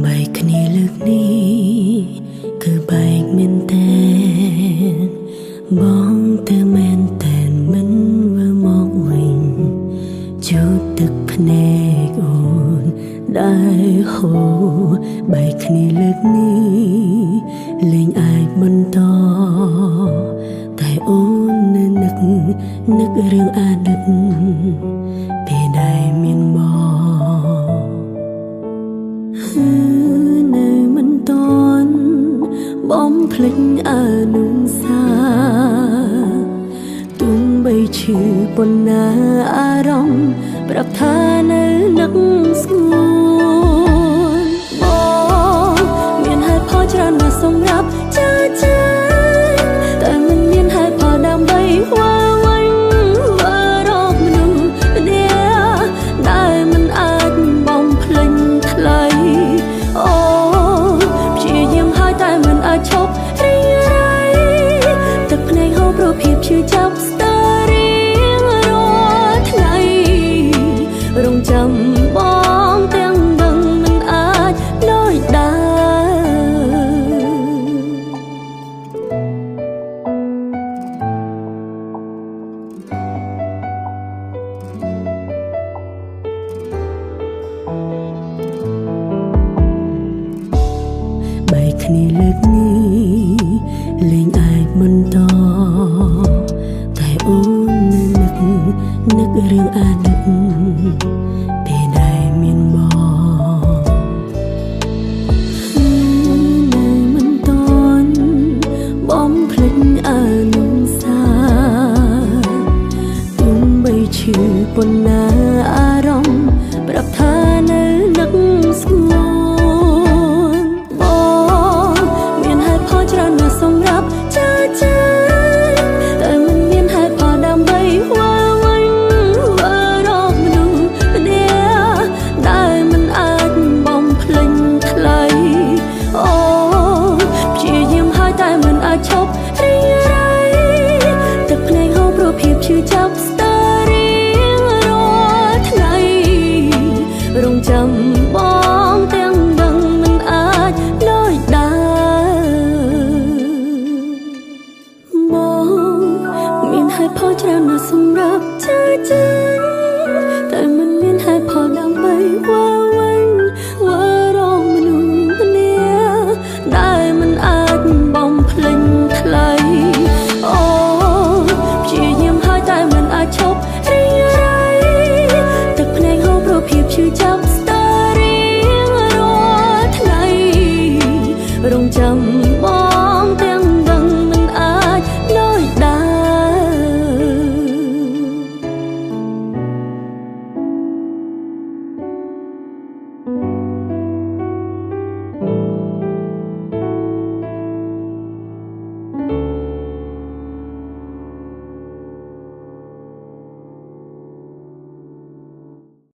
បែកគ្នាលើកនេះគឺបែកមែនតែនបងទៅមែនតែនមិនវិលមកវិញជូតទឹកភ្នែកអូនដែលហូរបែកគ្នាលើកនេះលែងអាចបន្តតែអូននៅនឹកនឹករឿងអតីតពេលដែលមានបងនៅមិនតន់បំភ្លេចអនុសាទុំបីឈឺប៉ុណ្ណាអារម្មណ៍ប្រាប់ថានៅនឹកស្ងួនបងមានហេតុផលច្រើនណាស់សម្រាប់ចាចាតែមិនមានហេតុផលដើម្បីវិលវិញវិលរកមនុស្សម្នាក់ដែលមិនអាចបំភ្លេចថ្លៃអូព្យាយាមហើយតែមិនអាចឈប់រីរៃទឹកភ្នែកហូរព្រោះភាពឈឺចាប់ស្ទើររៀងរាល់ថ្ងៃរងចាំបងទាំងដឹងមិនអាចដូចដើមបែកគ្នាលើកនេះលែងអាចបន្តតែអូននៅនឹកនឹករឿងអតីត